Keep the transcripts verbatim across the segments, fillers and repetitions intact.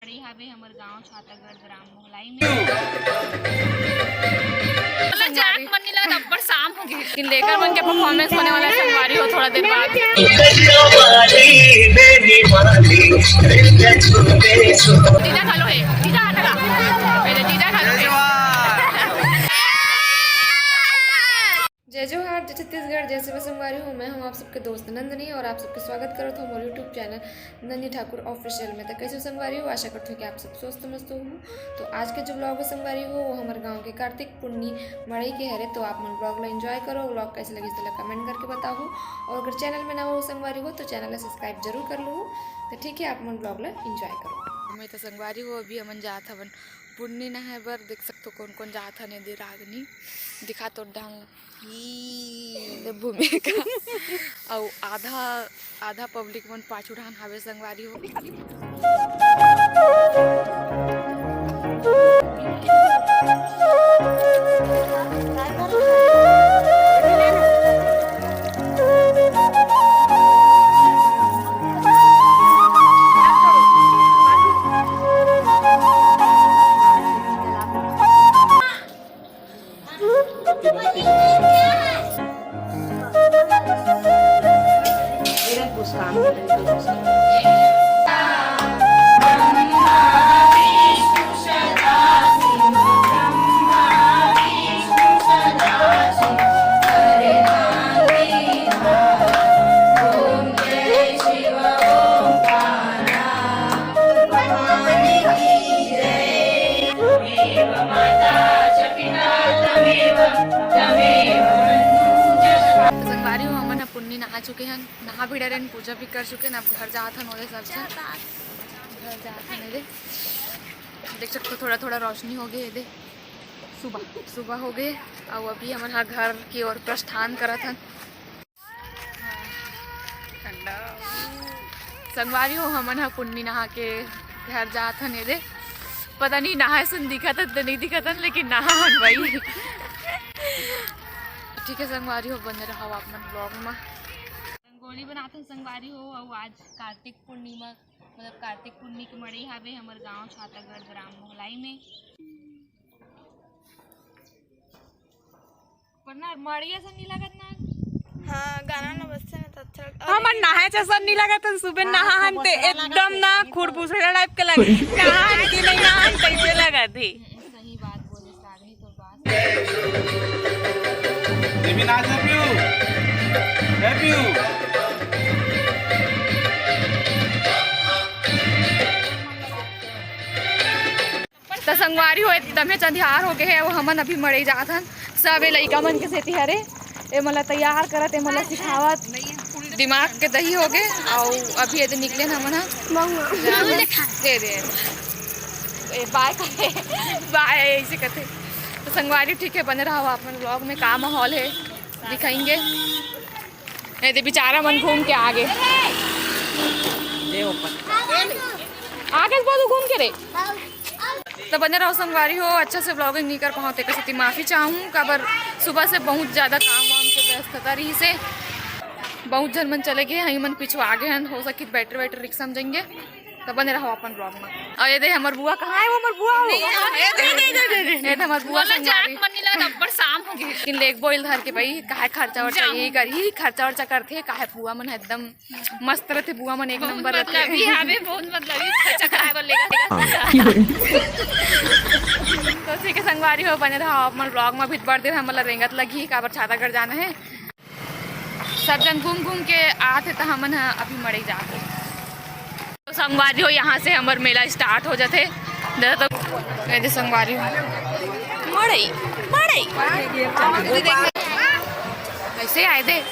पड़े हावे हमर गांव छातागढ़ ग्राम मोहलाई में। मतलब जात मन नी लगत, अब्बड़ शाम हो गए। लेकिन लेकर मन के परफॉर्मेंस होने वाला है संगवारी हो थोड़ा देर बाद। जीजा घलो हे, जीजा आ लगा। पहले जीजा घलो हे। जय जोहार, जय छत्तीसगढ़, जय सेवा संगवारी हो। मैं हूँ आप सबके दोस्त नंदनी और आप सबके स्वागत करत हूँ मोर YouTube चैनल नंदनी ठाकुर ऑफिशियल में। तो कैसे हो संगवारी हो, आशा करत हूँ कि आप सब स्वस्थ मस्त हो। तो आज के जो व्लॉग है संगवारी हो, वो हमारे गाँव के कार्तिक पुन्नी मड़ई के हरे। तो आप मन व्लॉग ला एंजॉय करो, व्लॉग कैसे लगे तेला कमेंट करके बताओ। और अगर चैनल में नवा हो संगवारी हो तो चैनल ला सब्सक्राइब जरूर कर लो। तो ठीक है, आप मन व्लॉग ला एंजॉय करो। मैं तो संगवारी हो, अभी हमन जात हवन पुन्नी नहाए बर। देख सकथो कौन कौन जात हन, एदे रागनी दिखा तो डांग। ई, एदे भूमिका। अउ आधा, आधा पब्लिक मन पाछू डाहन हावे संगवारी हो। संगवारी हो, हमन ह पुन्नी नहा चुके हन, नहा भी डरेन, पूजा भी कर चुके हन। अब घर जात हन, ओदे सब झन घर जात हन। एदे देख सकथो, थोड़ा थोड़ा रोशनी हो गए, एदे सुबह, सुबह हो गए। अउ अभी हमन ह घर की ओर प्रस्थान करत हन। ठंडा। संगवारी हो, हमन ह पुन्नी नहा के घर जात हन। एदे पता नहीं नहाए सुन दिखत हन त नहीं दिखत हन, लेकिन नहा हन भाई। ठीक है संगवारी हो, बने रहो आप मन व्लॉग में। रंगोली बनात हन संगवारी हो, अउ आज कार्तिक पूर्णिमा, मतलब कार्तिक पूर्णिमा के मड़ई हावे हमर गांव छातागढ़ ग्राम मोहलाई में। पर ना, मड़ई असन नहीं लगत ना। हाँ, गाना ना बजथे ना तो अच्छा लगता। हमन नहाए जसन नहीं लगत हन, सुबह नहा हन ते एकदम ना खुरपुसरा टाइप के लगे। नहा हन कि नहीं नहा हन, कैसे लगत ही? सही बात बोले, सागनी तोर बात। देवी नाच है पीयू, है पीयू। त संगवारी हो, एकदमे अंधियार हो गए हे। वो हमन अभी मड़ई जात हन, सब ए लइका मन के सेती हरे, ए मोला तैयार करत, ए मोला सिखावत, दिमाग के दही हो गए। अउ अभी एदे निकले न हमन ह। दे दे। ए, बाय करे। बाय, ऐसे कहते। तो संगवारी ठीक है, बने रहो अपन व्लॉग में, का माहौल है, दिखाएंगे। एदे बेचारा मन घूम के आगे। आगे बहुत घूम के रे। तो बने रहो संगवारी हो, अच्छा से व्लॉगिंग नहीं कर पाऊँ, तेकर सेती माफी चाहूँ, काबर सुबह से बहुत ज्यादा काम वाम के व्यस्तता रही से, बहुत झन मन चले गए, हई मन पिछुआ गए हन, हो सकी बैटरी बैटरी रिक्शा में जाएंगे। तो बने रहो अपन व्लॉग में। अउ एदे हमर बुआ, कहाँ है वो हमर बुआ हो? नहीं, नहीं, नहीं, नहीं, नहीं। एदे हमर बुआ बोला संगवारी। जात मन नहीं लगत, अब्बड़ शाम हो गई। लेकिन लेगबो ल धर के भाई, काहे खर्चा वर्चा जाऊँ। यही कर, यही खर्चा वर्चा करथे, काहे बुआ मन एकदम मस्त रहथे, बुआ मन एक नंबर रहथे। मतलबी हावे, बहुत मतलबी, खर्चा कराए बर लेगा। हाँ। तो ठीक है संगवारी हो, बने रहो अपन व्लॉग में। अभी बड़ देर हमला रेंगत लगही, काबर छातागढ़ जाना है। सब जन घूम घूम के आत हे, त हमन ह अभी मड़ई जात हे। तो संगवारी हो, यहाँ से हमर मेला स्टार्ट हो जाथे। दादा तो एदे संगवारी हो, मड़ई, मड़ई। कैसे आए दे?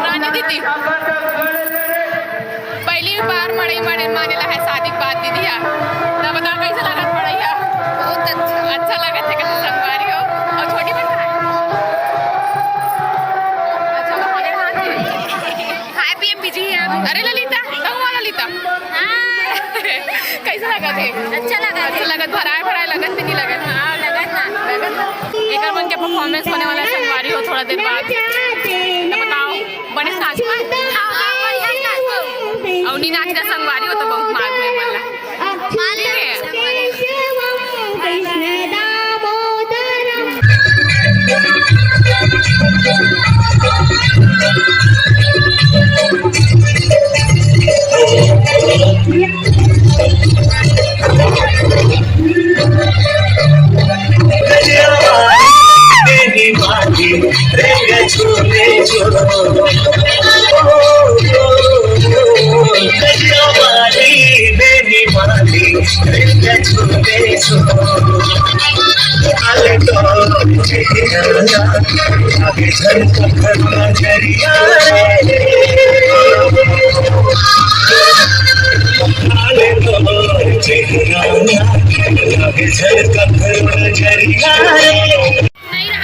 रानी दीदी, पहली बार मड़ई मड़ई माने ला है शादी के बाद दीदी हा। तो बता कैसे लगत मड़ई हा? बहुत अच्छा। अच्छा लगत है कैसे संगवारी हो? और छोटी बहन है? कैसे लगत हे? अच्छा लगत हे। अच्छा लगत, भराए भराए लगत कि नहीं लगत? हाँ, लगत ना। लगत ना। एकर मन के परफॉर्मेंस होने वाला है संगवारी हो थोड़ा देर बाद। तो बताओ, बने नाच पाए? हाँ, हाँ, बढ़िया नाच। अउ नहीं नाच के संगवारी हो तो बहुत मार में मन ला। ठीक है।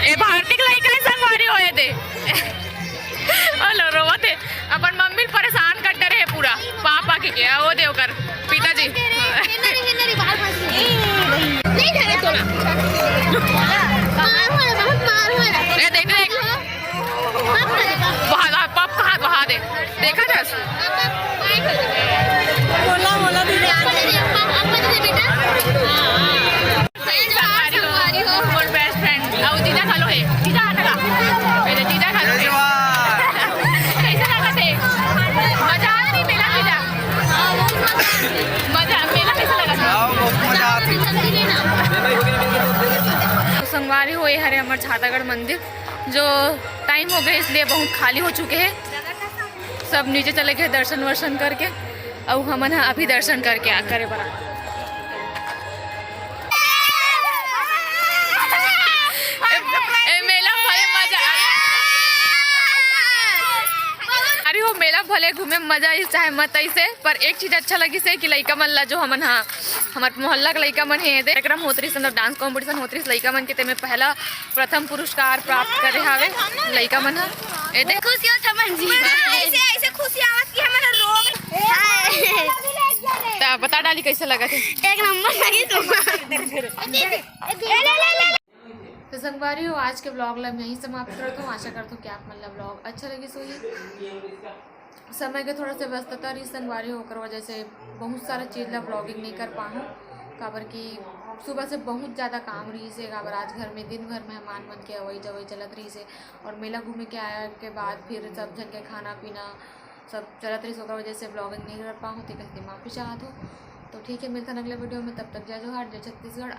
ए भारती के लइका है संगवारी होए दे। हेलो, रोवत हे। अपन मम्मी ल परेशान कर डरे हे पूरा। पापा के क्या? वो दे ओकर पिताजी। नहीं धरे तोला। मार हो रहा, बहुत मार हो रहा। ए, देख, देख। बहा दे, पप कहाँ बहा दे। देखा जस। बोला, बोला दीदी। संगवारी हो, मोर बेस्ट फ्रेंड। अउ जीजा घलो हे। जीजा हट गा। पहले जीजा घलो हे। कैसे लगा थे? मजा आया नहीं मेला जीजा? मजा, मेला कैसे लगा था? हाँ, बहुत मजा आती। तो संगवारी हो, ये हरे हमर छातागढ़ मंदिर, जो टाइम हो गए इसलिए बहुत खाली हो चुके हैं। सब नीचे चले गए दर्शन वर्शन करके, अउ हमन ह अभी दर्शन करके आ करे बर। ए, ए, मेला भले मजा। अरे हो, मेला भले घूमे में मजा आइस चाहे मत आइस हे, पर एक चीज अच्छा लगिस हे कि लइका मन ला जो हमन ह, हमर मोहल्ला के लइका मन हे, दे कार्यक्रम होत रहिस, मतलब डांस कॉम्पिटिशन होत रहिस लइका मन के, तेमे पहला प्रथम पुरस्कार प्राप्त करे हावे लइका मन ह। ए दे खुशी होत हमन जी। ऐसे, ऐसे खुशी आवत कि हमर रोग। त बता डाली कैसे लगत हे? एक नंबर लगी तुम। तो संगवारी हो, आज के ब्लॉग ला मैं यहीं समाप्त करत हूँ। आशा करत हूँ कि आप मन ला ब्लॉग अच्छा लगिस होही। समय के थोड़ा से व्यस्तता रही संगवारी हो, ओकर वजह से बहुत सारा चीज ला ब्लॉगिंग नहीं कर पाहूँ, काबर कि सुबह से बहुत ज़्यादा काम रही से, काबर आज घर में दिन भर मेहमान मन के अवई जवई चलत रही से, और मेला घूमे के आया के बाद फिर सब झन के खाना पीना सब चलत रही से, ओकर वजह से ब्लॉगिंग नहीं कर पाहूँ, तेकर से माफी चाहत हूँ। तो ठीक है, मिलथन अगले वीडियो में, तब तक जय जोहार, जय छत्तीसगढ़।